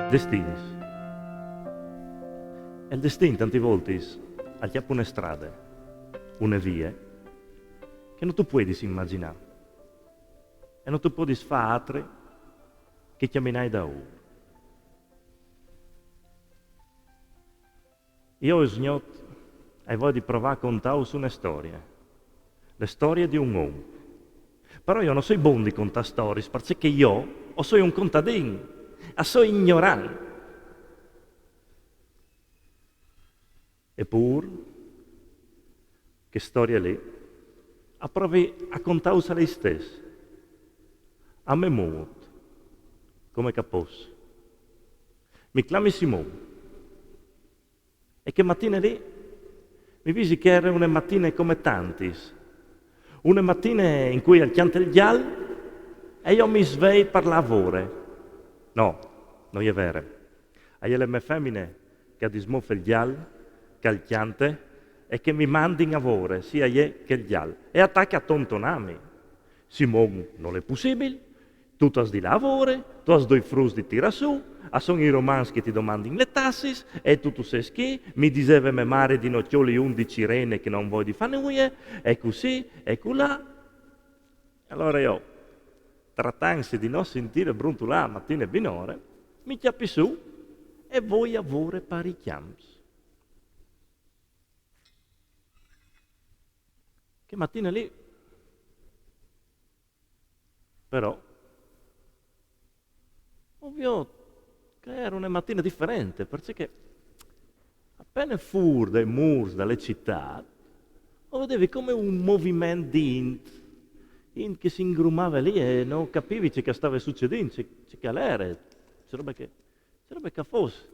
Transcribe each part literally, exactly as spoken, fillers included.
Destinis. E il destin tantis voltis al cjapa une strade, une vie, che no tu puedis imagjinâ e no tu podis fâ altri che cjaminâi daûr. Jo usgnot o ai voie di provâ a contâus une storie, la storie di un om. Però jo no soi bon di contâ storiis, parcè che jo o soi un contadin, o soi ignorant. Epûr, chê storie li, o provi a contâusle istès, a me mût, come che o pos. Mi clami Simon. E chê matine li mi visi che e jere une matine come tantis. Une matine in cui al cjante il gjal e jo mi svei par lâ a vore. No, no je vere. E je la mê femine che e dismofe il gjal, che al cjante e che mi mandin a vore, sì, e je chel gjal. E e tache a tontonâmi. Simon, nol è pussibil, tu tu âs di lâ a vore, tu âs doi fruts di tirâ sù, a son i romans che ti domandin lis tassis, e tu tu sês chi, mi diseve mê mari di no cjoli un di cirene che no vûl dî nuie, e cussì, e culà. Alore jo, tratantsi di no sintîle brontolâ a matine binore, mi cjapi sù e o voi a vore pai cjamps. Chê matine li, però, o viôt che e jere une matine diferente, parcè che a pene fûr dai mûrs de citât, o vedevi come un moviment di int, int che si ingrumave li e no capivi ce che al stave sucedint, ce, ce che al jere, ce robe che ce robe che al fos.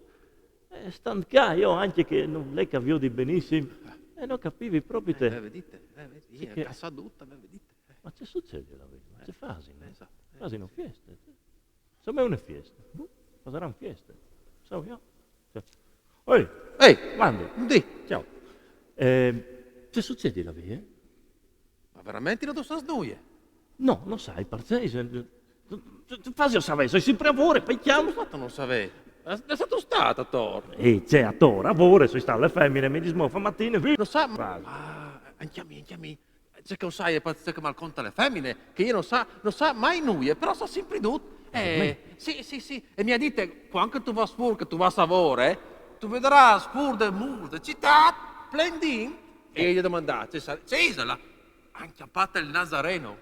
Eh, stant ca, jo ancje che no, no è che o viodi benissim, e no capivi propit. Eh, ve vedite, ve vedite, sì, che al à dut, ve vedite. Ma ce sucedial li? Ma ce fasin? Eh, esato, eh, fasin une fieste. Insome, une fieste. Boh, fasaran fieste. Sai jo. Cioè, oi! Ehi! Mandi! Dì! Ciao. Eh, ce sucedial li, eh? Ma verementri no tu sâs nuie? No, no sai, parcè, se, se, se, fasio savê, o soi simpri a vore, pai cjamps. Come fâstu a no savê? Dulà sêstu stât ator? Eh, ce ator, a vore, o soi stât, la femine mi dismofe a matine, vi... No sai, ma... Ah, ancje a mi, ancje a mi. Ce che o sai, e po ce che mal conte la femine, che jo no sai, no sai mai nuie, però o sai simpri dut. Eh, sì, sì, sì. E mi à dite, cuant che tu vâs fûr, che tu vâs a vore, tu vedarâs fûr dai mûrs de citât, plen di int, e jo i ai domandât, ce sa-, ce isal? Àn cjapât il Nazareno.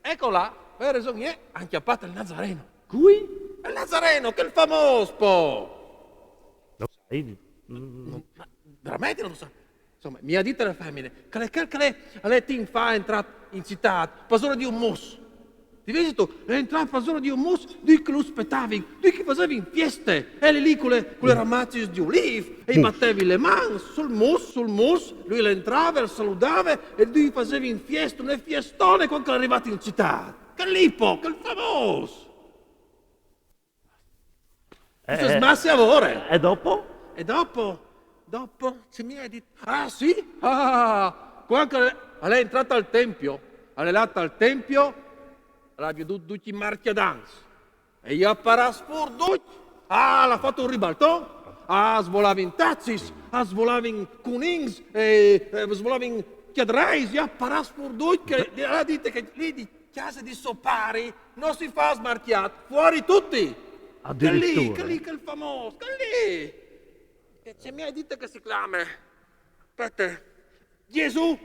Eco là, o ai reson jo, àn cjapât il Nazareno. Cui? Il Nazareno, chel famôs, po! No sai. Mm. Ma verementri no tu sâs? Insome, mi à dite la femine, che al è chel, che al è, al è timp fa entrât in citât, par zore di un mus. Ti visistu? Al è entrât par zore di un mus, dulà che lu spietavin, dulà che a fasevin fieste, e li, li cu lis, cu lis ramacis di ulîf, e i batevin lis mans sul mus, sul mus, lu al entrave, lu saludave, e dulà a fasevin fieste, une fiestone cuant che al è rivât in citât. Chel li po, chel famôs! Eh, eh. Smasse a vore. E dopo? E dopo? Dopo? Ce mi à dit? Ah, sì? Ah, cuant che al è entrât al tempio, al è lât al tempio, al à viodût ducj i marcjadants. E i à parâts fûr ducj. Ah, al à fat un ribalton. Ah, a svolavin tacis, a svolavin cunins, e, e a svolavin cjadreis, i à parâts fûr ducj, che al à dit che li di cjase di so pari no si fâs marcjât, fuori tutti! Chel li, adiriture. Chel li, chel famôs, chel li! Che ce mi à dit che si clame? Spiete. Jesù!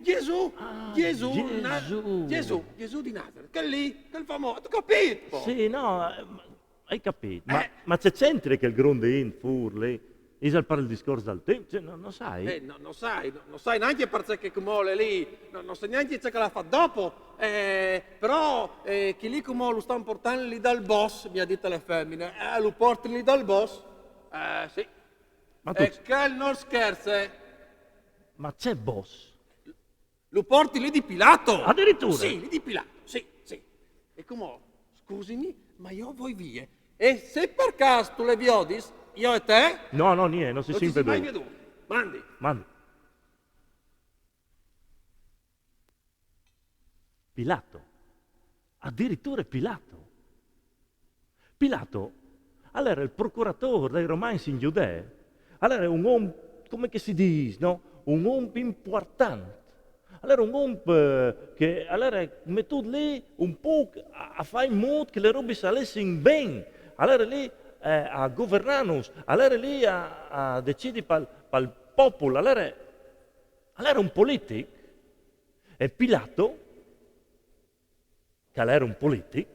Jesù! Ah, Jesù, Na-, Jesù. Jesù, Jesù di Nazaret, chel li, chel famôs, âstu capît, po? Sì, no, eh, ma, ai capît, ma, eh, ma ce centrie chel grum di int fûr li? Isal par il discors dal timp? Cioè, no, no sai? Eh, no, no sai, no, no sai nancje parcè che cumò al è li, no, no sai nancje ce che al à fat dopo. Eh, però, eh, chel li cumò lu stan puartant li dal bos, mi à dit la femine. Eh, lu puartin li dal bos. Eh, sì. Ma tu... E chel nol scherze. Ma ce bos? Lu puartin li di Pilato. Adiriture? Sì, li di Pilato, sì, sì. E cumò, scusimi, ma jo o voi vie. E se par câs tu lu viodis, jo e te? No, no, nie, no si... No si sint mai viodût. Mandi. Mandi. Pilato. Adiriture Pilato. Pilato Al era il procuratôr dai Romans in Judee, al era un om, come che si dîs, no? Un om impuartant. Al era un om, eh, che al era metût li un pôc a, a fâ in mût che lis robis a lessin ben. Al era li, eh, a governânus, al era li a, a decidi pal, pal popul, al era, al era un politic. E Pilat, che al era un politic,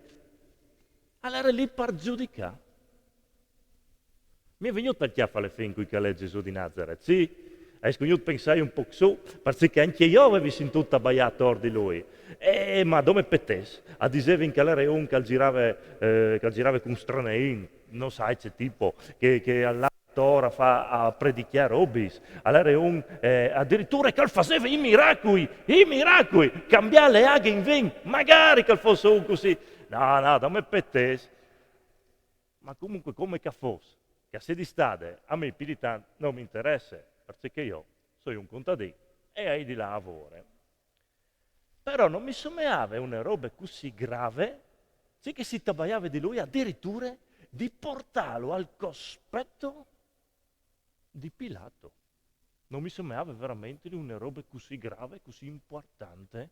al era li par judicâ. Mi è vignût al cjâf a la fin cui che al è Gesù di Nazaret, sì? Ai scugnût pensâi un pôc sù, parcè che ancje jo o vevi sintût tabaiâ ator di lui. Eh, ma dome petès, a disevin che al era un che al zirave, eh, che al zirave cun stranein, no sai ce tipo, che, che al lave ator a fâ, a predicjâ robis. Al era un, eh, adiriture che al faseve i miracui, i miracui, cambiâ la aghe in vin, magari che al fos un cussì. No, no, dome petès. Ma comunque, come che al fos, che a sedi stade, a mi plui di tant no mi interesse, parcè che jo o soi un contadin e o ai di lâ a vore. Però no mi someave une robe cussì grave, sì, che si tabaiave di lui adiriture di puartâlu al cospet di Pilat. No mi someave verementri une robe cussì grave, cussì impuartante.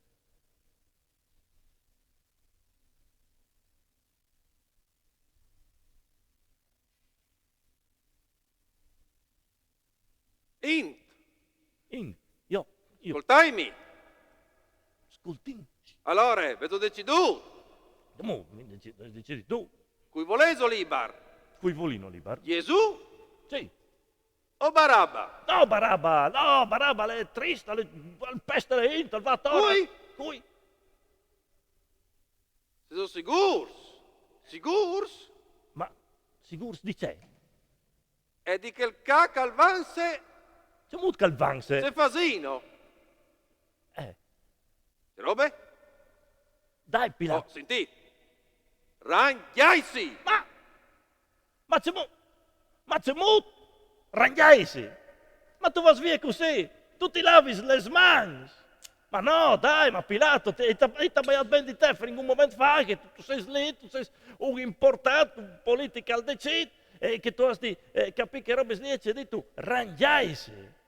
Int. Int. Jo, jo. Scoltaimi. Scoltin. Alore, vêso decidût? Mo, mi deci-, decidi tu. Cui volêso libar? Cui volìno libar? Jesù? Sì. O Baraba? No, Baraba, no, Baraba, al è trist, al è, al peste la int, al va ator. Cui? Cui? Sêso sigûrs? Sigûrs? Ma sigûrs di ce? E di chel ca che al vanse. Cemût che al vanse? Sefasino. Eh. Ce robe? Dai, Pilat. Oh, sintît. Rangjâsi! Ma, ma cemût, ma cemût rangjâsi? Ma tu vâs vie cussì? Tu ti lavis lis mans? Ma no, dai, ma Pilat, ti, ti, ti âs tabaiât ben di te fin a un moment fa, che tu, tu sês li, tu sês un impuartant, un politic che al decît, e che tu âs di, eh, capî chês robis li, e ce dîstu, rangjâsi.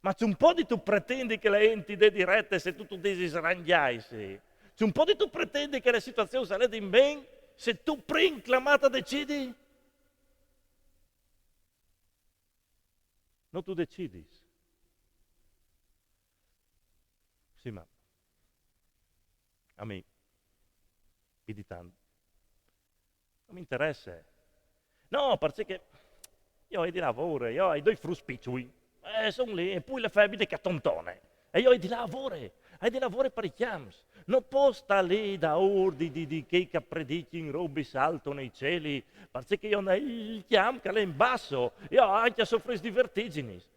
Ma cemût puedistu pretindi che la int ti dedi rete se tu, tu disis rangjâsi? Cemût puedistu pretindi che la situazion si ledi ben se tu prin clamât a decidi? No tu decidis. Sì, ma a mi, plui di tant, no mi interesse. No, parcè che jo o ai di lâ a vore, jo o ai doi fruts piçui. Eh, a son li, e plui la femine che e tontone. E jo o ai di lâ a vore, o ai di lâ a vore pai cjamps. No pues stâ li daûr di, di, di chei che a predicjin robis alto nei cîi, parcè che jo o ai il cjamp che al è in bas, jo ancje o sofrìs di vertigjins.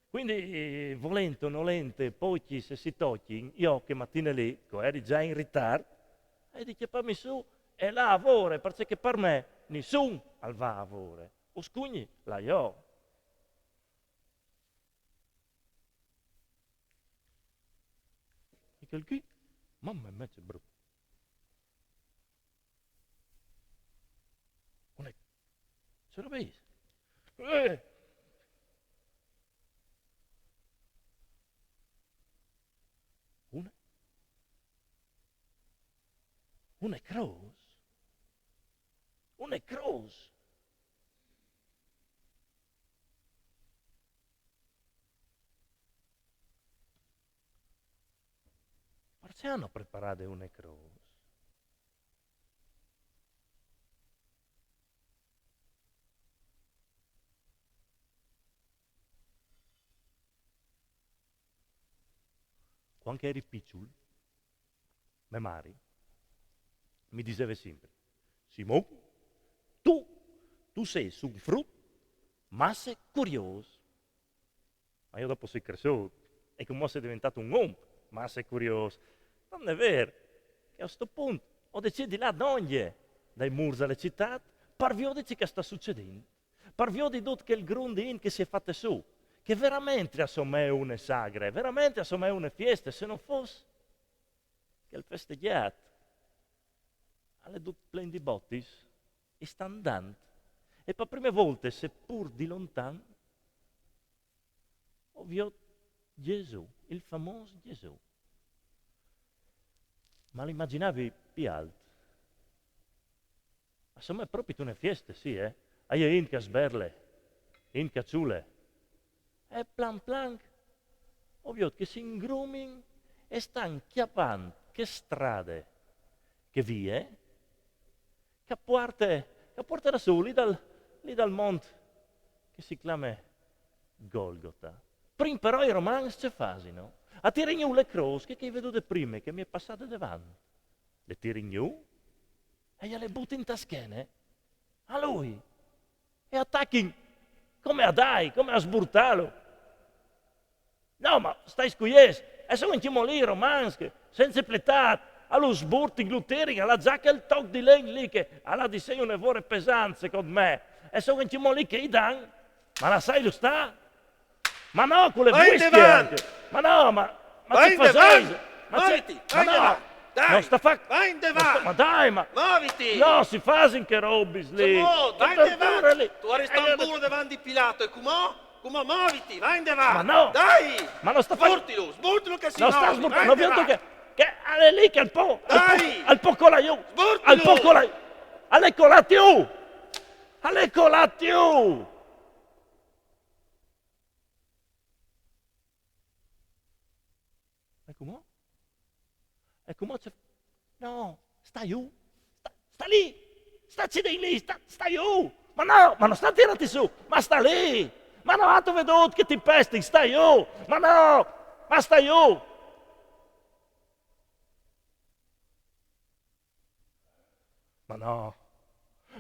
Cuindi, volente o nolente, pocj se si tocjin, jo chê matine li, che o jeri za in ritart, o ai di cjapâmi sù e lâ a vore, parcè che par me nissun al va a vore. O scugni là jo. E chel chi? Mame mê, ce brut. Une, ce robe isal? Eh! Une? Une crôs? Une crôs? Parcè a àn preparade une crôs? Cuant che o jeri piçul, mê mari mi diseve simpri: «Simon, tu, tu sês un frut masse curiôs.» Ma jo dopo o soi cressût e cumò o soi deventât un om masse curiôs. Tant al è vêr che a sto punt o decît di lâ dongje dai mûrs de citât par viodi ce che al sta sucedint, par viodi dut chel grum di int che si è fate sù, che verementri al somee une sagre, verementri al somee une fieste, se no fos chel festegjât al è dut plen di botis, e a stan dant E pa prime volte, sepur di lontan, o viôt Jesù, il famôs Jesù. Ma l'imagjinavi pi alt. A somee propit une fieste, sì, eh? A je int che a sberle, int che a çule. E plan plan o viôt che si ingrumin e stan cjapant chê strade, chê vie, che a puarte, che a puarte lassù, li dal, li dal mont che si clame Golgota. Prin però i romans ce fasino? A tirin jù le crôs che, che o ai vedude prime, che mi è passade devant. Le tirin jù e a le butin ta schene a lui. E a tachin come a dâi, come a sburtâlu. No, ma stait cuiets, a son ancjemò li i romans che, cence pietât, a lu sburtin, lu tirin, al à za chel toc di len li che al à di sei une vore pesant, secont me, e a son ancjemò li che i dan. Ma lassailu stâ. Ma no, cu le buiscje ancje. Ma no, ma, ma ce fasêso? Ma ce... Moviti, ma no. Dai. No sta fa... Va indevant. Ma dai, ma... Moviti. No si fasin chês robis li. Cemût? Va indevant. Tu arestat un bûl devant di Pilato e cumò? Cumò moviti, va indevant. Ma no. Dai. Ma no sta fa... Sburtilu, sburtilu che si movi. No sta sburtâ, no viôt che, che al è li che al pò, al pò, al pò colâ jù. Sburtilu. Al pò colâ jù. Al è colât jù. Al è colât jù. E cumò? E cumò ce... No, sta jù. Sta, sta li. Sta cidin li, sta, sta jù. Ma no, ma no sta tirâti sù, ma sta li. Ma no âstu viodût che ti pestin, sta jù. Ma no, ma sta jù. Ma no,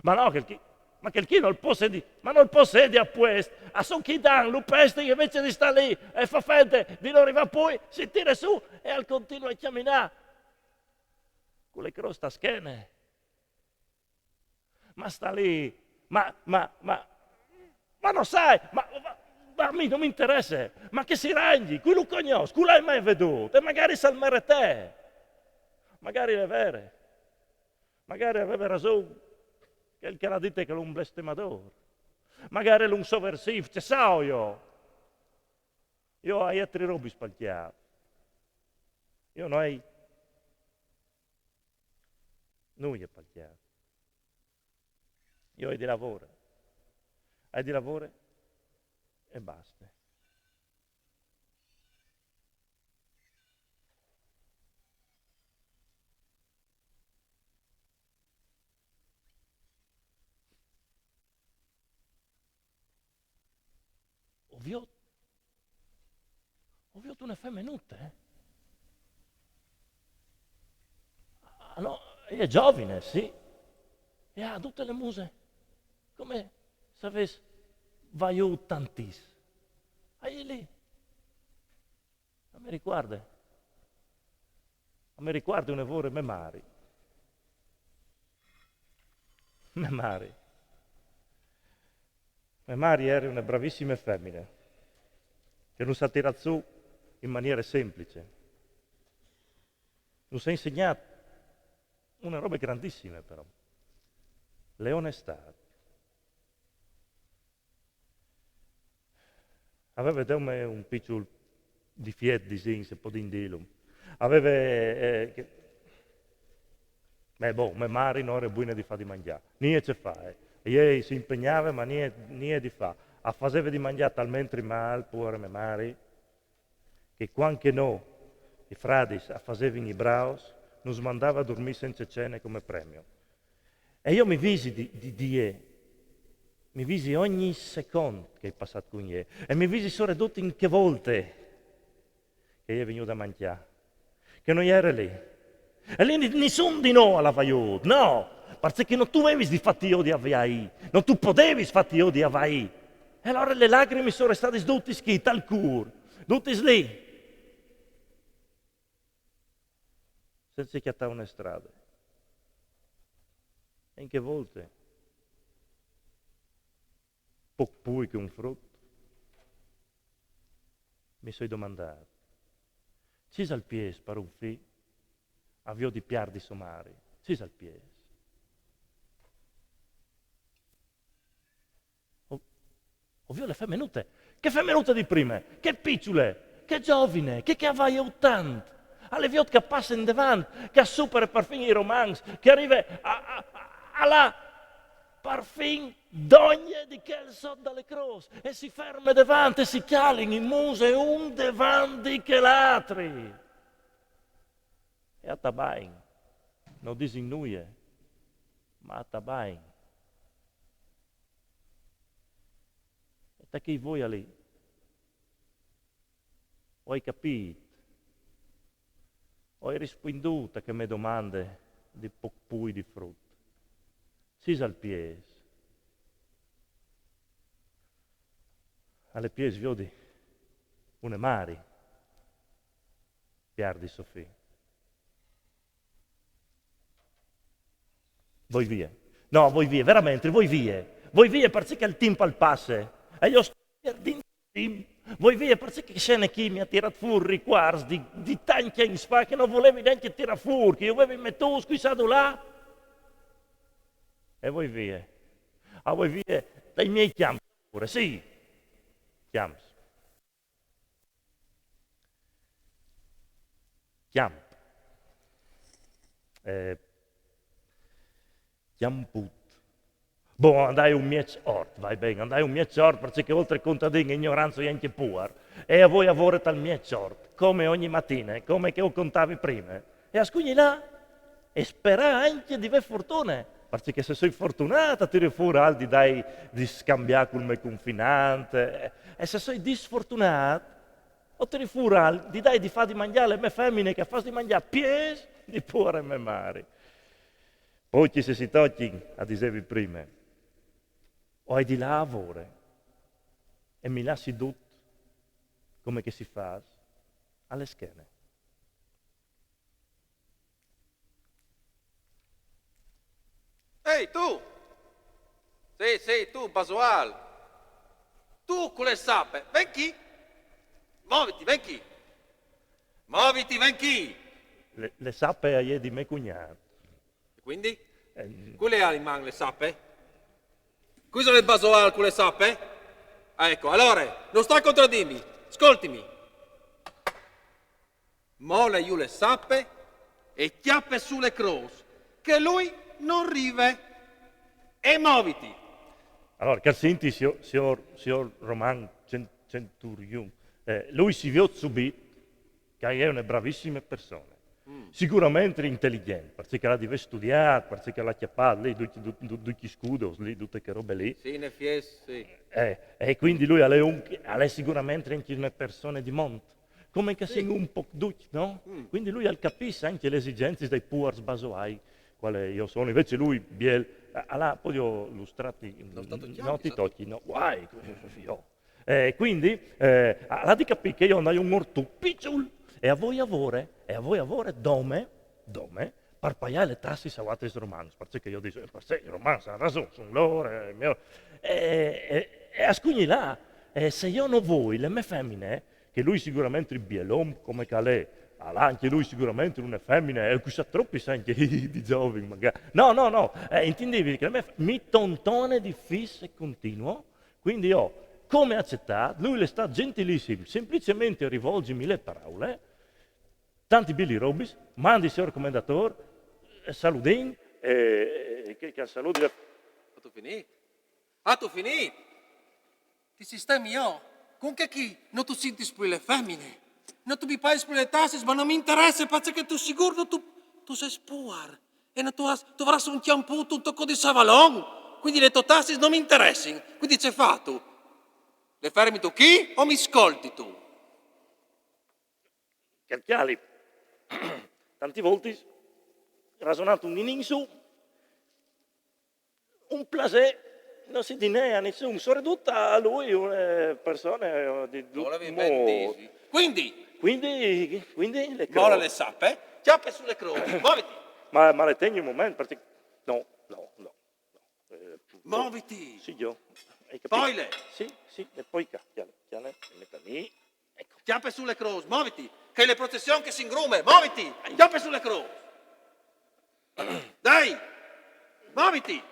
ma no, chel chi, ma chel chi nol pò sedi, ma nol pò sedi a puest. A son chei che lu pestin e invezit di stâ li e fâ fente di no rivâ plui, si tire sù e al continue a cjaminâ cu le crôs ta schene. Ma sta li, ma, ma, ma, ma no sai, ma, ma, ma a mi no mi interesse, ma che si rangji, cui lu cognòs, cui lu à mai viodût, e magari sal merete, magari al è vêr, magari al veve rason chel che al à dit che al è un blestemadôr, magari al è un soversif, ce sai jo. Jo o ai altris robis pal cjâf. Jo no ai nuie pal cjâf. Jo o ai di lavôre. O ai di lavôre e baste. O viôt, o viôt une femenute, eh? Ah, no, e je zovine, sì. E e à dute le muse, come se e ves vaiût tantìs. E je li. A mi ricuarde, a mi ricuarde une vore mê mari. Mê mari. Mê mari e jere une bravissime femine, che nus à tirât sù in maniere semplice. Nus à insegnât une robe grandissime, però. Le onestât. A veve dome un piçul difiet, disìn, se podìn dîlu. A veve, eh, che, beh, boh, mê mari no jere buine di fâ di mangjâ. Nie ce fâ, eh. E jê si impegnave, ma nie, nie di fâ. A faseve di mangjâ talmentri mâl, puare mê mari, che cuant che nô, i fradis, a fasevin i brâfs, nus mandave a durmî cence cene come premio. E jo mi visi di, di, di jê, mi visi ogni secont che o ai passât cun jê, e mi visi soredut in chê volte che e je vignude a mancjâ, che no jere li. E li ni-, nissun di nô al à vaiût, no, parcè che no tu vevis di fâti jodi a vaî, no tu podevis fâti jodi a vaî. E alore lis lagrimis a son restadis dutis chi, tal cûr, dutis li, cence cjatâ une strade. E in chê volte, pôc plui che un frut, mi soi domandât: ce isal piês par un fi a viodi piardi sô mari? Ce isal piês? O viôt le femenute, che femenute di prime, che piçule, che zovine, che, che a vaie tant. Al viôt che e passe indevant, che e supere parfin i romans, che e rive a, a, a, a lâ parfin dongje di chel sot da le crôs, e si ferme devant, e si cjalin in muse un devant di chel altri. E a tabain, no disin nuie, ma a tabain. E ta chi vuei alì? O ai capît? O ai rispuindût a chê mê domande di pôc plui di frut? Sês al piês? Al è piês viodi une mari pierdi so fi. Voi vie. No, voi vie, verementri, voi vie. Voi vie parcè che il timp al passe. E jo o stoi pierdint timp. Voi vie parcè che chê scene chi mi à tirât fûr ricuarts di, di tancj agns fa che no volevi nancje tirâ fûr, che jo o vevi metûts cuissà dulà. E voi vie. A voi vie dai miei cjamps pure, sì. Cjamps. Cjamp. Eh, cjamput. Bon, o andai un mieç ort, va ben, o andai un mieç ort, parcè che oltri a contadin e ignorant o soi ancje puar. E o voi a vore tal mieç ort, come ogni matine, come che o contavi prime. E a scugnî là, e sperâ ancje di vê fortune, parcè che se o soi fortunât o tiri fûr alc di dâi di scambiâ cul me confinant, e, e se o soi disfortunât, o tiri fûr alc di dâi di fâ di mangjâ a le mê femine, che e fâs di mangjâ piês di puare mê mari. Pocjis e sitocjin, a disevi prime, o ai di lâ a vore, e mi lassi dut, come che si fâs, a le schene. Ehi, tu! Sì, sì, tu, Basoal! Tu cu le sape, ven chi! Moviti, ven chi! Moviti, ven chi! Le, le sape e je di me cugnât. E cuindi? Eh, cui le à in man le sape? Cui isal il Basoal cu le sape? Ah, eco, alore, no sta contradîmi, scoltimi. Mole jù le sape e cjape sù le crôs, che lui no rive. E moviti. Alore, che al sinti, siôr, siôr, siôr Roman Cen-, Centurion, eh, lui si viôt subit che e je une bravissime persone. Mm. Siguramentri inteligjent, parcè che al à di vê studiât, parcè che al à cjapât li ducj, du-, du-, ducj i scudos, li, dute chê robe li. Sì, in efiets, sì. Eh, e cuindi lui al è un, al è siguramentri ancje une persone di mont. Come che sì, a sin un pôc ducj, no? Mm. Cuindi lui al capìs ancje le esigjencis dai puars basoai, cuâi jo o soi. Invezit lui, biel, a, a, là, podio lustrâti, no, ti tocji, no, guai, jo. Eh, cuindi, eh, al à di capî che jo o ai un ortut piçul, e o voi a vore, e o voi a vore dome, dome, par paiâ le tassis a altris romans, parcè che jo o dîs, eh, parcè i romans a àn rason, a son lôr, eh, e, e, e a scugnî là, e se jo no voi, le mê femine, che lui siguramentri biel om come che al è, al à ancje lui siguramentri une femine, e cuissà tropis ancje di zovins, magari. No, no, no, eh, o intindei che le mê f-, mi tontone di fis e continuo, cuindi jo, come acetât, lui al è stât gjentilissim, simplicementri a rivolzimi le peraule, tantis bielis robis, mandi siôr comendatôr, eh, saludìn, eh, che, che al saludi la... Âstu finît? Âstu finît? Ti sistemi jo. Cun chê chi no tu sintis plui le femine, no tu mi paiis plui le tassis, ma no mi interesse, parcè che tu sigûr no tu, tu sês puar. E no tu âs, tu varâs un cjamput, un toc di savalon. Cuindi lis tôs tassis no mi interessin. Cuindi ce fâstu? Le fermistu chi o mi scoltistu? Cjalcjali. Tantis voltis, rasonant un ninin sù, un plasê no si dinee a nissun, soredut a lui, une persone, eh, di... Cuindi? Cuindi, cuindi le crôs. Mole le sape, cjape sù le crôs, moviti. Ma, ma le tegni un moment, parcè... No, no, no, no. Eh, moviti. Sì, jo. Hai capît? Poile. Sì, sì, e po ca, cjale, cjale, e met ca. Eco. Cjape sù le crôs, moviti, che e je la procession che si ingrume, moviti, cjape sù le crôs. Dai, moviti.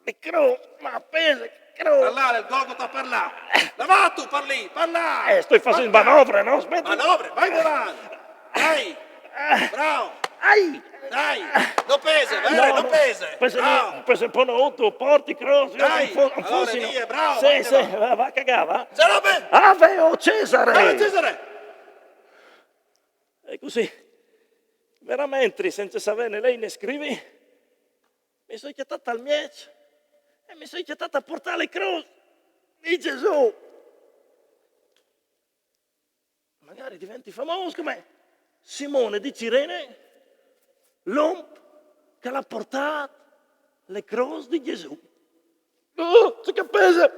Le crôs, ma pese, crôs. Parlâ, il Golgota, parlâ. Là va tu, parlì, parlâ. Eh, stoi fasint manovre, no? Spiete. Manovre, va indevant. Dai. Bravo. Ai! Dai. No pese, vero? No pese. Pese, pese un pôc, no, tu, porti crôs. Dai. Fossin, Alore, via, bravo, sì, vai sì, indevant. Va, va, che va. Sarà ben. Ave o Cesare! Ave Cesare. E cussì, verementri, cence savê né lei né scrivî, mi soi cjatât tal mieç e mi soi cjatât a puartâ le crôs di Gjesù. Magari o deventi famôs come Simone di Cirene, l'om che al à puartât le crôs di Gjesù. Oh, ce che pese!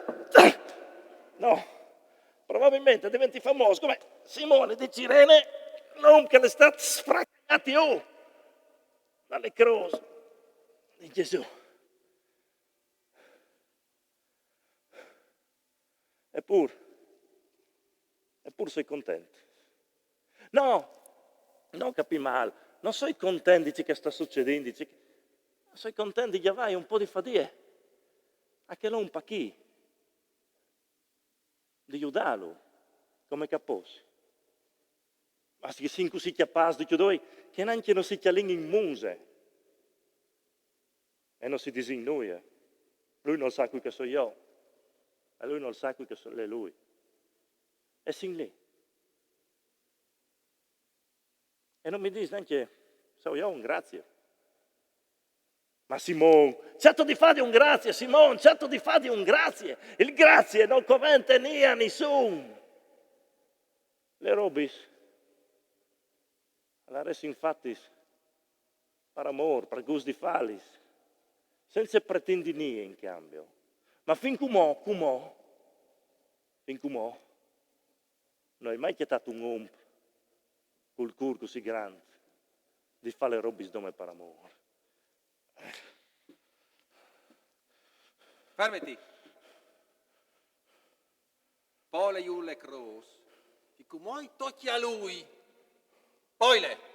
No, probabilmentri o deventi famôs come Simone di Cirene, l'om che al è stât sfracagnât jù da le crôs di Gjesù. Epûr, epûr o soi content. No, no capî mâl, no soi content di ce che al sta sucedint, di ce che... o soi content di gjavâi un pôc di fadie a chel om chi, di judâlu come che o possi. Ma si sin cussì cjapâts ducj i doi che nancje no si cjalin in muse e no si disin nuie. Lui nol sa cui che o soi jo e lui nol sa cui che al è lui. E sin li. E no mi dîs nancje, so jo, un grazie. Ma Simon, ce âstu di fâ di un grazie, Simon, ce âstu di fâ di un grazie? Il grazie nol covente nie a nissun. Le robis a laressin fatis par amôr, par gust di fâlis, cence pretindi nie in cambi. Ma fin cumò, cumò, fin cumò, no ai mai cjatât un om cul cûr cussì grant di fâ le robis dome par amôr. Fermiti. Pole jù le crôs, che cumò i tocje a lui. Pole.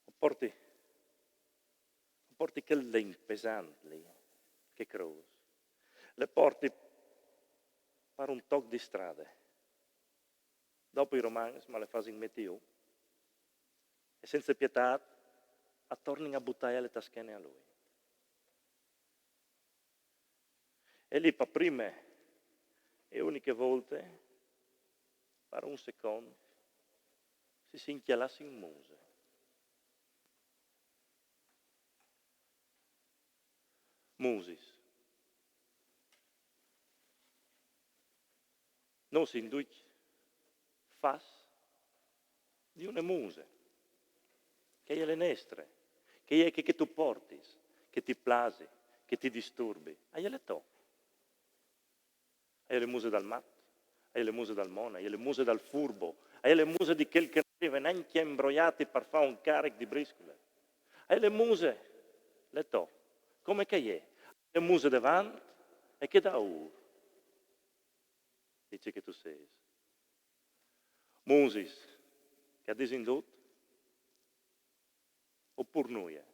O puarti, o puarti chel len pesant li, chê crôs. Le puarti par un toc di strade. Dopo i romans me le fasin meti jù e cence pietât a tornin a butâle ta schene a lui. E li, pa prime e uniche volte, par un secont, si sin cjalâts in muse. Musis. Nô sin ducj fats di une muse, che e je le nestre, che e je chê che tu puartis, che ti plasi, che ti disturbi, e je le tô. E je le muse dal mat, e je le muse dal mone, e je le muse dal furbo, e je le muse di chel che nol rive nancje a imbroiâti par fâ un caric di briscule. E je le muse, le tô, come che e je, le muse devant e chê daûr. Di ce che tu sês. Musis che a disin dut, opûr nuie,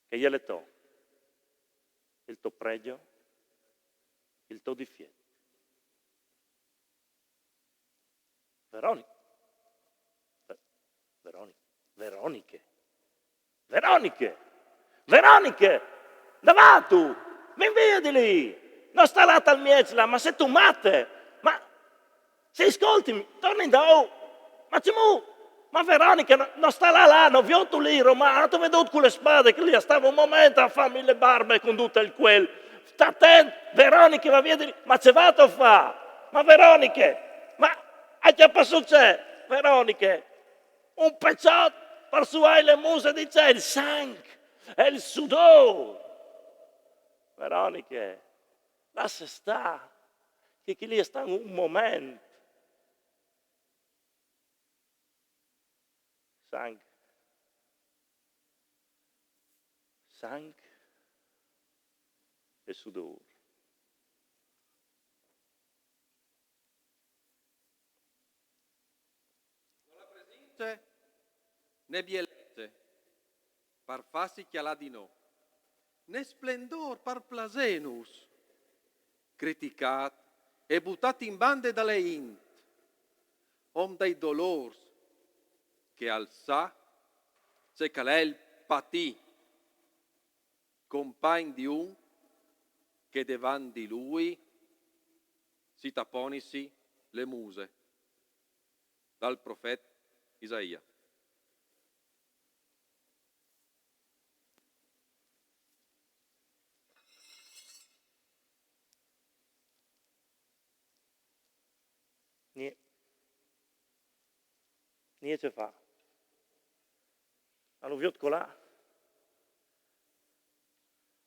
che e je le tô, il to pregjo, il to difiet. Veroni-, Ve-, Veroni-, Veroniche. Veroniche! Veroniche! Dulà vâstu? Ven vie di li! No sta lâ tal mieç là, ma sêstu mate? Ma sì, scoltimi, torna indaûr. Ma cemût? Ma Veroniche, no, no sta lâ, là, no viostu li, Roman, no tu âs viodût cu le spade che li al stave un moment a fâmi le barbe cun dut il cuel? Sta atent, Veroniche, va vie di li. Ma ce vâstu a fâ? Ma Veroniche, ma a cjapâ sù ce? Veroniche, un peçot par suâi le muse di ce? Il sanc e il sudôr. Veroniche, lasse stâ, che chê li e sta un moment. Sang. Sang e sudor. Né bielece par fâsi cjalâ di nô, né splendôr par plasênus, criticât e butât in bande da la int, om dai dolôrs che al sa ce che al è il patî, compagn di un che devant di lui si taponisi le muse. Dal profet Isaia. Nie. Nie ce fâ. A lu viôt colâ.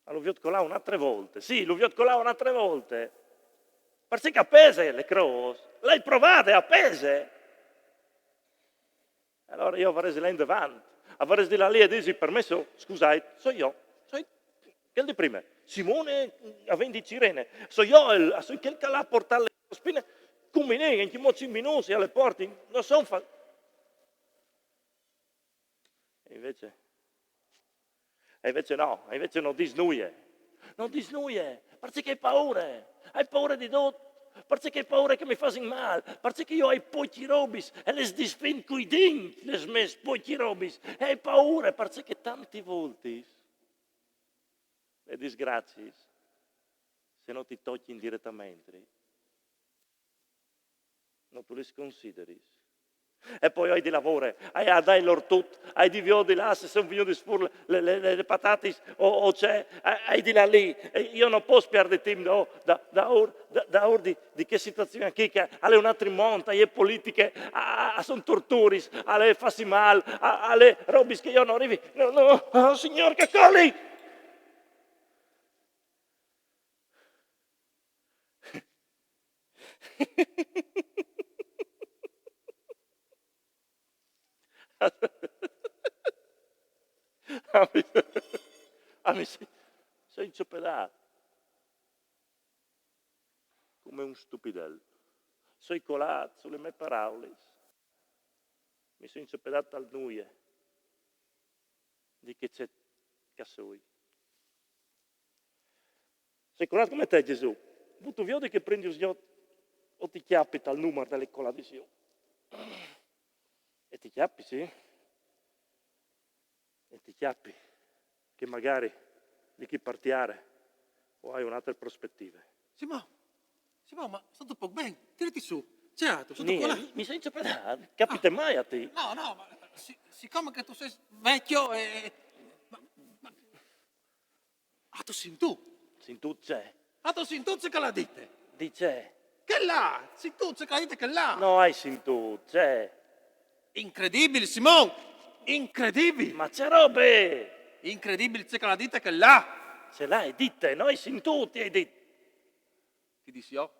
A lu viôt colâ une altre volte. Sì, lu viôt colâ une altre volte. Parcè che a pese le crôs. Le ai provade, a pese. Alore jo o varès di lâ indevant. O varès di lâ li e disi: permesso, scusait, soi jo, soi chel di prime. Simone, a vendi cirene. Soi jo, el, soi chel che al à puartât le spine. Cun mi, in cjamò cinc minuts e le puarti, no son fa-, E invezit, e invezit no, e invezit no dîs nuie. No dîs nuie, parcè che e à pôre, e à pôre di dut, parcè che e à pôre che mi fasin mâl, parcè che jo o ai pocjis robis e lis disfin cui dincj, lis mês pocjis robis, e e à pôre, parcè che tantis voltis lis disgraciis, se no ti tocjin diretementri, no tu lis consideris. E po o ai di lavôre, o ai di dâi lôr dut, o ai di viodi là se a son vignudis fûr lis, lis, lis, lis patatis o, o ce, o ai, o ai di lâ li. E jo no pues pierdi timp, no, da, daûr, da, daûr di, di chê situazion chi, che al è un altri mont, e je politiche, a, a, a son torturis, al è fâsi mâl, a, al è robis che jo no rivi. No, no, oh, Signôr, che coli! A mi, a mi si, soi inçopedât come un stupidel. Soi colât su lis mês paraulis. Mi soi inçopedât tal nuie di chê ce che o soi. Soi colât come te, Jesù. Vûstu viodi che o prendi il sgnot o ti cjapi tal numar de la coladizion? E ti cjapi, sì. E ti cjapi che magari di chi par tiere o ai une altre prospetive. Simon, Simon, ma stâstu poc ben? Tiriti sù. Ce âstu? Sêstu colât? Mi soi inçopedât, capite mai a ti? No, no, ma si-, sicome che tu sês vecjo e... Ma, ma, âstu sintût? Sintût ce? Âstu sintût ce che al à dite? Di ce? Chel là, sintût ce che al à dite chel là? No ai sintût, ce? Incredibil, Simon! Incredibil! Ma ce robe! Incredibil ce che al à dite chel là! Ce le ai dite, no ai sintût, ti ai dit. Ti dîs jo.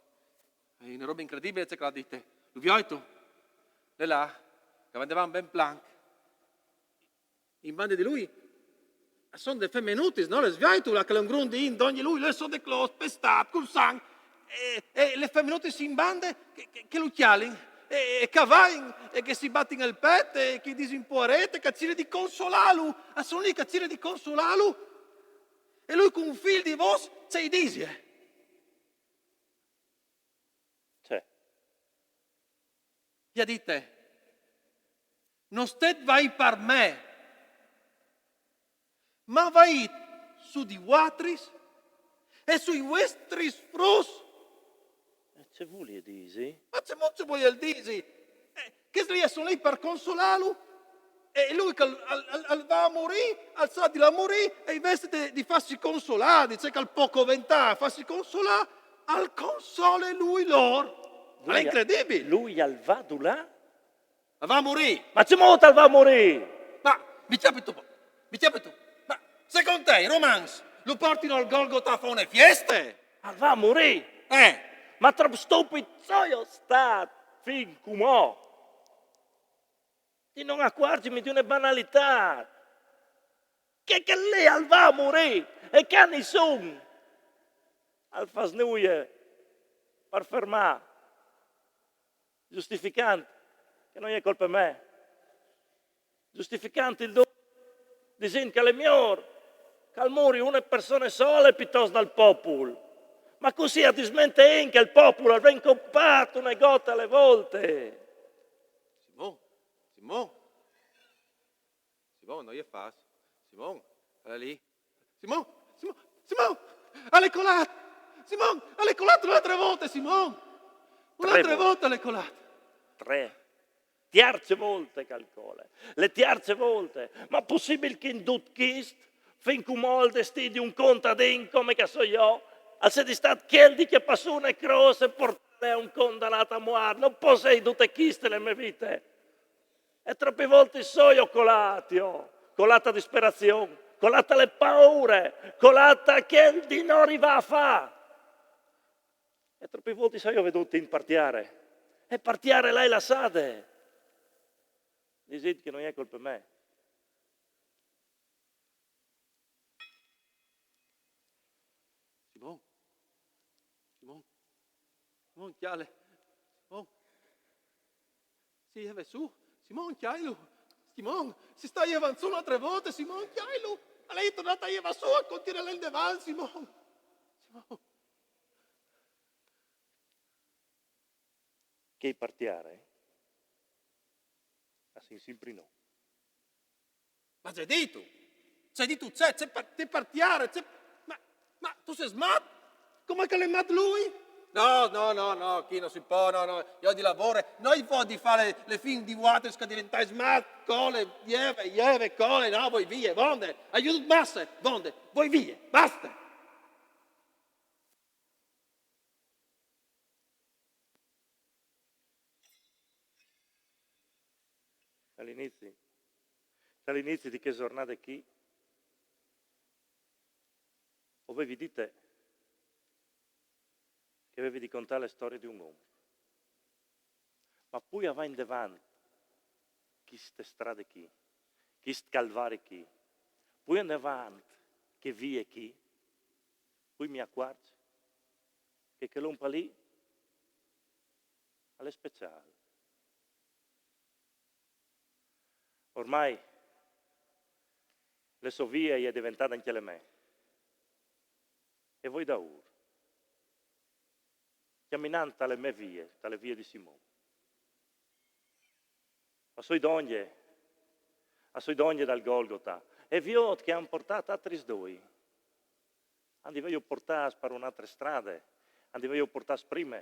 E je une robe incredibile ce che al à dite. Lu viodistu? Al è là, che al va indevant ben planc. In bande di lui a son des feminutis, no? Lis viodistu là che a son grondis dongje lui, lui sot de clôs, pestât, cul sanc, e, e lis feminutis in bande che, che, che lu cjalin, e, e che a vain, e che si batin il pet, e che a disin puaret, e che a cirin di consolâlu, a son li che a cirin di consolâlu, e lui cun fîl di vôs ce i disi, eh? Ce? I à dite: no stait vaî par me, ma vaît su di vualtris e sui vuestris fruts. E ce vulie disi? Ma cemût ce vuelial disi? Eh, chescj li a son li par consolâlu. E lui che al, al, al, al va a murî, al sa di lâ a murî, e invezit di, di fâsi consolâ, di ce che al pues coventâ, fâsi consolâ, al console lui lôr. Al è incredibil. Lui al va dulà? Al va a murî. Ma cemût al va a murî? Ma mi cjapistu, mi cjapistu. Ma secont te i romans lu puartin al Golgota a fâ une fieste? Al va a murî. Eh. Ma trop stupit soi jo stât fin cumò. di no acuarzimi di une banalitât, che chel li al va a murî e che a nissun al fâs nuie par fermâ, justificant che no je colpe mê, justificant il dut, disint che al è miôr che al muri une persone sole pitost dal popul. Ma cussì a dismenteìn che il popul al ven copât une gote a la volte. Simon, Simon. Simon, no je fâs. Simon, al è li. Simon, Simon, Simon, al è colât. Simon, al è colât une altre volte, Simon. Une altre volte al è colât. Tre. Tierce volte che al cole. La tierce volte. Ma pussibil che in dut chest, fin cumò il destì di un contadin come che o soi jo al sedi stât chel di cjapâ sù une crôs e puartâle a un condanât a muart? No pues jessi dute cheste la mê vite. E tropis voltis o soi colât, jo, colât a disperazion, colât a la pôre, colât a chel di no rivâ a fâ. E tropis voltis o ai vedût int par tiere. E par tiere le ai lassade. Disint che no je colpe mê. Simon. Simon. Simon, cjale. Simon. Si jeve sù. Simon, cjailu. Simon, si sta jevant sù une altre volte, Simon, cjailu. Al è tornât a jevâ sù, al continue a lâ indevant, Simon. Simon. Chei par tiere, eh? A sin simpri nô. Ma ce distu? Ce distu, ce, ce par-, ce par tiere, ce, ma, ma tu sês mat? Come che al è mat lui? No, no, no, no, chi no si pò, no, no, jo o ai di lavôre, no o ai voie di fâ la fin di vualtris che o diventais mat, cole, jeve, jeve, cole, no, voi vie, vonde, o ai viodût masse, vonde, voi vie, baste. Tal inizi, tal inizi di chê zornade chi, o vevi dite che o vevi di contâ la storie di un om. Ma plui a va indevant cheste strade chi, chest calvari chi, plui a va indevant chê vie chi, plui mi acuarç che chel om li al è speciâl. Ormai la sô vie e je deventade ancje la mê. E o voi daûr, cjaminant ta la mê vie, ta la vie di Simon. O soi dongje, o soi dongje dal Golgota, e o viôt che a àn puartât altris doi. A àn di vêju puartâts par une altre strade, a àn di vêju puartâts prime.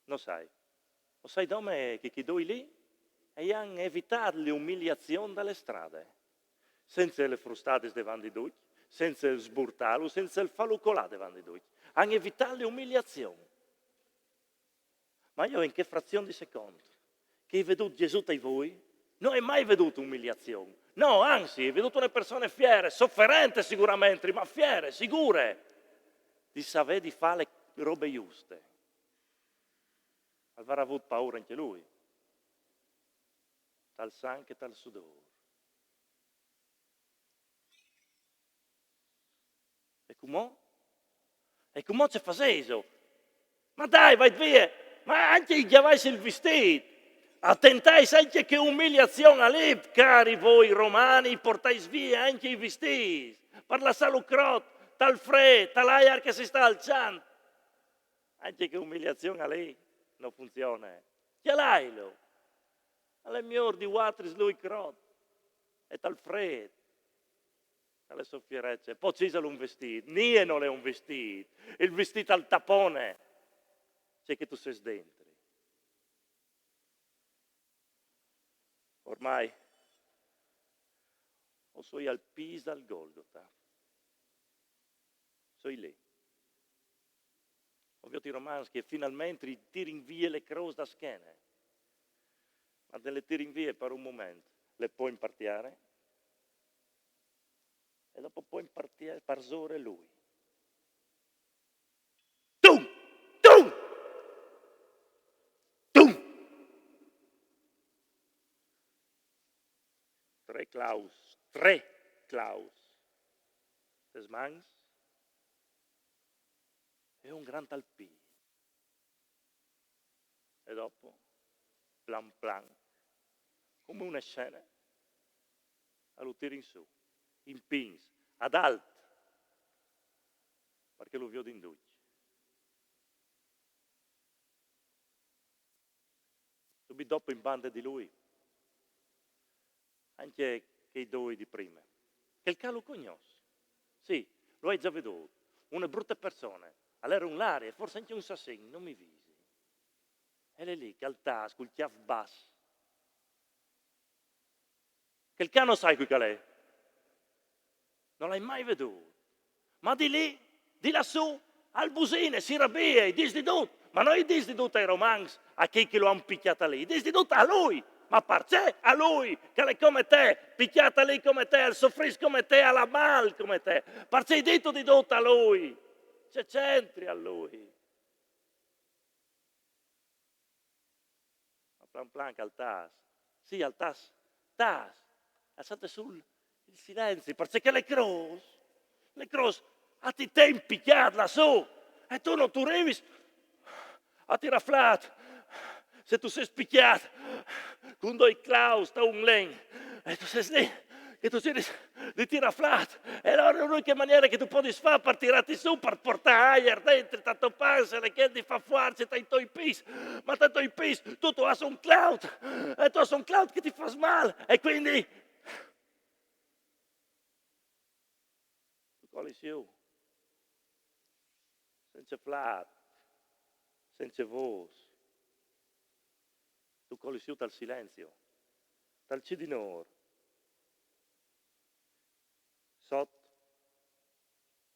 No sai. O sai dome che chei doi li a àn evitât la umiliazion da la strade. Cence la frustade devant di ducj, cence sburtâlu, cence fâlu colâ devant di ducj. A àn evitât la umiliazion. Ma jo in chê frazion di secont che o ai viodût Jesù tai voi, no o ai mai viodût umiliazion. No, anzit, o ai viodût une persone fiere, soferente siguramentri, ma fiere, sigure, di savê di fâ la robe juste. Al varà vût pôre ancje lui, tal sanc e tal sudôr. E cumò? E cumò ce fasêso? Ma dai, vait vie! Ma ancje i gjavais il vistît! Atentais ancje chê umiliazion li, cari voi romani, puartais vie ancje i vistîts, par lassâlu crot, tal frêt, tal aiar che si sta alçant. Ancje chê umiliazion li no funzione. Cjalailu! Al è miôr di vualtris lui crot. E tal frêt, ta la sô fierece. Po cîsalu un vistît? Nie nol è un vistît. Il vistît al tapone ce che tu sês dentri. Ormai o soi al pît dal Golgota. Soi li. O viôt i romans che finalmentri i tirin vie la crôs da schene. Ma te le tirin vie par un moment, le poin par tiere, e dopo poin par tiere, parsore lui. Tum! Tum! Tum! tre claus, tre claus tes mans e un grant alpin. E dopo, plan plan, come une scene, a lu tirin su, in pins, ad alt, parcè lu viodin ducj. Subit dopo in bande di lui, ancje chei doi di prime. Chel ca lu cognòs. Sì, lu ai za vedût. Une brute persone. Al jere un lari e forsit ancje un sassin, no mi visi. E al è li, che al tâs, cul cjâf bas. Chel ca no sai cui che al è. No lu ai mai vedût. Ma di li, di lassù, al busine, si rabie, i dîs di dut, ma no i dîs di dut ai romans, a chei che lu àn picjât li, i dîs di dut a lui, ma parcè a lui, che al è come te, picjât li come te, al sofrìs come te, al à mâl come te, parcè i dîstu di dut a lui, ce centri a lui? Ma plan plan che al tâs. Sì, al tâs, tâs. Al sate sul il silenzi, parcè che le crôs, le crôs a ti ten picjât lassù. E tu no tu rivis a tirâ flât. Se tu sês picjât cun doi claus ta un len, e tu sês li che tu ciris di tirâ flât. E alore l'uniche maniere che tu podis fâ par tirâti sù, par puartâ aiar dentri ta tô panze, al è chel di fâ fuarce tai toi pîts, ma tai toi pîts tu, tu âs un claut, e tu âs un claut che ti fâs mâl, e cuindi tu colis jù, cence flât, cence vôs, tu colis jù tal silenzi, tal cidinôr, sot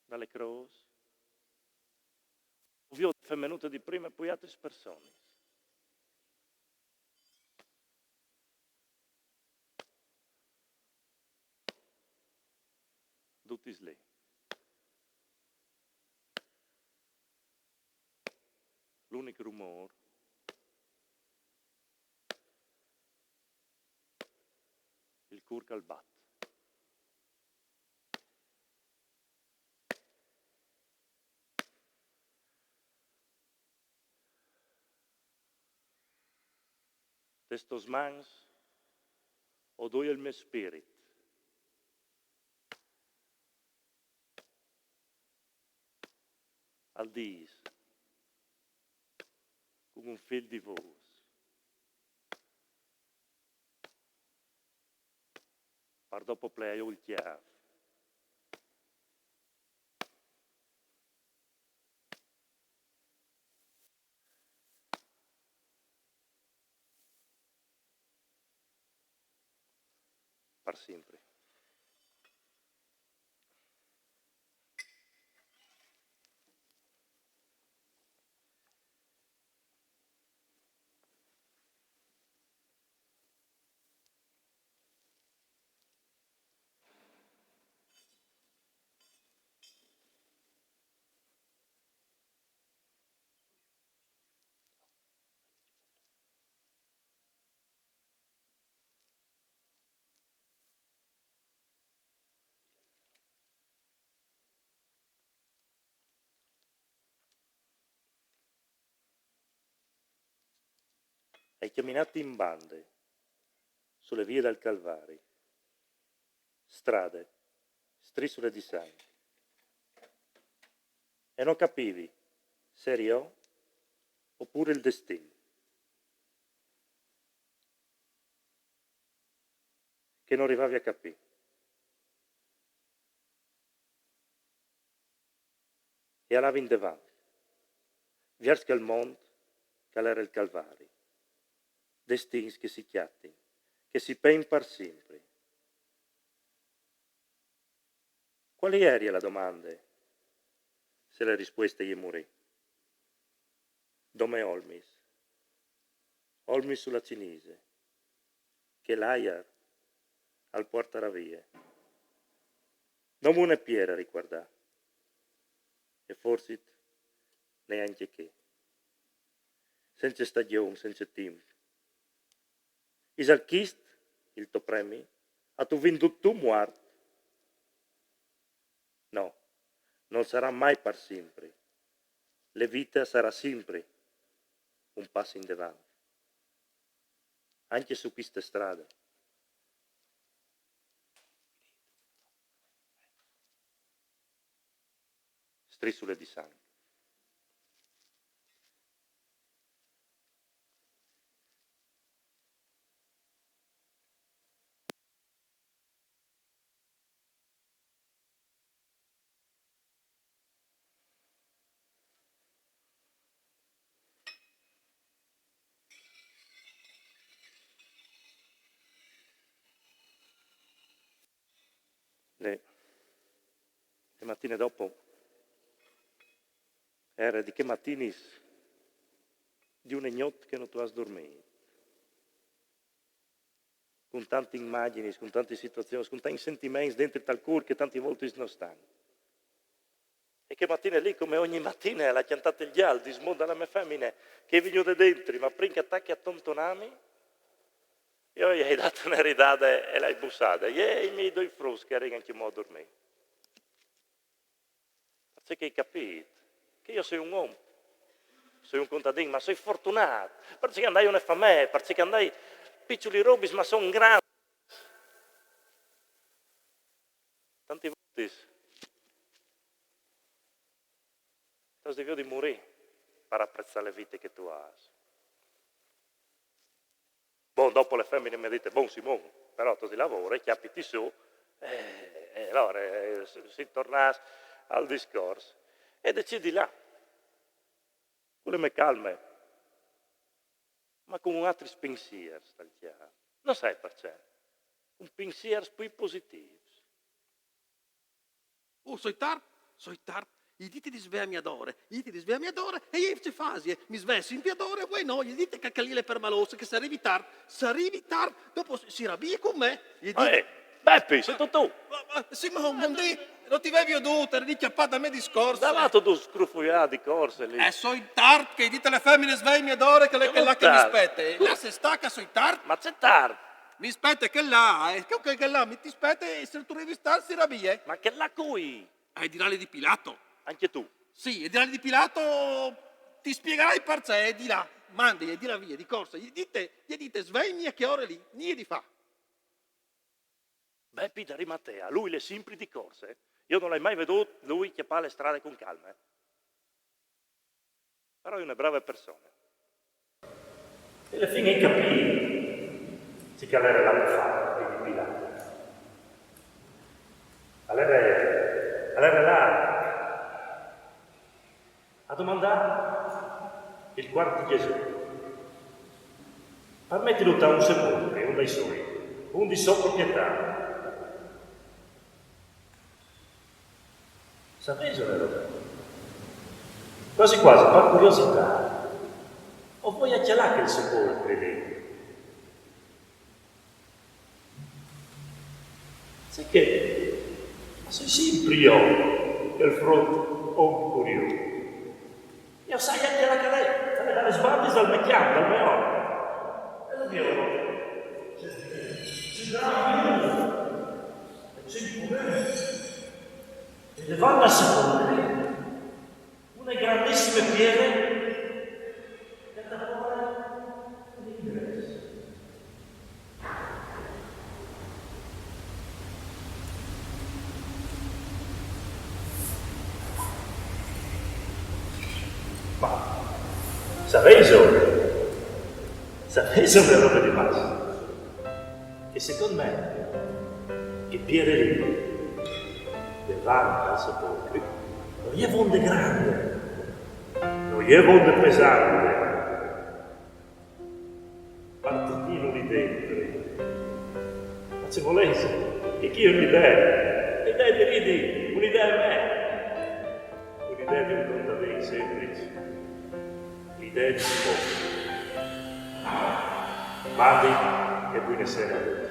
da le crôs, o viôt femenute di prime e po altris personis. Dutis li. L'unic rumôr, il cûr che al bat. Tes tôs mans o doi il gno spirit. Al dîs, cun un fîl di vôs, par dopo pleâ jù il cjâf. Par simpri. Ai cjaminât in bande su le vie dal Calvari, strade, strissule di sanc. E no capivi se eri jo opûr il destin. Che no rivavi a capî. E alavi indevant, viers chel mont che al jere il Calvari. Destins che si cjatin, che si pein par simpri. Cuâl jerie la domande, se le rispueste e je murî? Dome olmis. Olmis su la cinise, che l'aiar al puartarà vie. Dome une piere a ricuardâ, e forsit nancje chê. Cence stagjon, cence timp. Isal chist il to premi? Âstu vindût tu muart? No, nol sarà mai par simpri. La vita sarà simpri un pas indevant. Ancje su cheste strade. Strissule di sanc. Le, le matine dopo, e jere di chês matinis di une gnot che no tu âs durmît, cun tantis imagjins, cun tantis situazions, cun tancj sentiments dentri tal cûr che tantis voltis no stan. E chê matine li, come ogni matine, al à cjantât il gjal, dismont da la mê femine, che e je vignude dentri, ma prin che e tache a tontonâmi, jo i ai dât une ridade e le ai bussade. E i miei doi fruts che a jerin ancjemò a durmî. Parcè che i ai capît che jo o soi un om, o soi un contadin, ma o soi fortunât, parcè che o ai une famee, parcè che o ai piçulis robis, ma a son grandis. Tantis voltis tu âs di viodi murî par apreçâ la vite che tu âs. Bon, dopo la femine mi à dite: «Bon, Simon, però tu âs di lavorâ, cjapiti sù.» E, e alore, eh, si, si tornàs al discors. E decît di lâ cu la mê calme, ma cun altris pinsîrs tal cjâf. No sai parcè. Cun pinsîrs plui positîfs. Oh, soi tart, soi tart. I ai dite di sveâmi adore, i ai dite di sveâmi adore, e jo ce fasi? Mi svei simpri adore, vuê no, i ai dite che chê li e je permalôs, che se rivi tart, se rivi tart, dopo si, si rabie cun me. I ai dite... Eh, Bepi, sêstu tu? Ma, ma, Simon, bondì, no ti vevi viodût, o jeri cjapât dal me discors. Dulà tu âs scrufuiât di corse li? Eh, soi tart, che i ai dite a la femine sveimi adore, che e je chê là che mi spiete. Lasse stâ che soi tart. Ma ce tart? Mi spiete chê là, eh, che, che, chê là mi ti spiete, e se tu rivis tart si rabie. Ma chê là cui? Eh, e je di là di Pilato. Ancje tu? Sì, e je di là di Pilato, ti spiegarai parcè, e je di là. Mandi, e je di là vie, di corse. I ai dite, i ai dite sveimi a chê ore li, nuie di fâ. Bepi da Arimatea, lui al è simpri di corse. Jo no lu ai mai viodût lui cjapâ la strade cun calme. Però e je une brave persone. E a la fin o ai capît ce che al jere lât a fâ, chel di Pilato. Al jere, al jere là a domandâ il cuarp di Gjesù. Par metilu ta un sepolcri, un dai soi, un di sô proprietât. Savêso une robe? Cuasi cuasi, par curiositât, o voi a cjalâ chel sepolcri li. Sâstu che o soi simpri jo chel frut om curiôs. Jo o sai ancje là che al è, al è da lis bandis dal me cjamp, dal me ort. E lu viôt ce, ce grant, ce impument. E devant al sepolcri une grandissime piere che e tapave l'ingrès. Ma savêso, savêso une robe di mâl? Che secont me, chê piere li, devant al sepolcri, no je vonde grande, no je vonde pesante, par tignîlu li dentri. Ma ce volêso? E je une idee, une idee di ridi, une idee mê, une idee di un contadin sempliç, une idee di sport. Mandi e buine sere a ducj.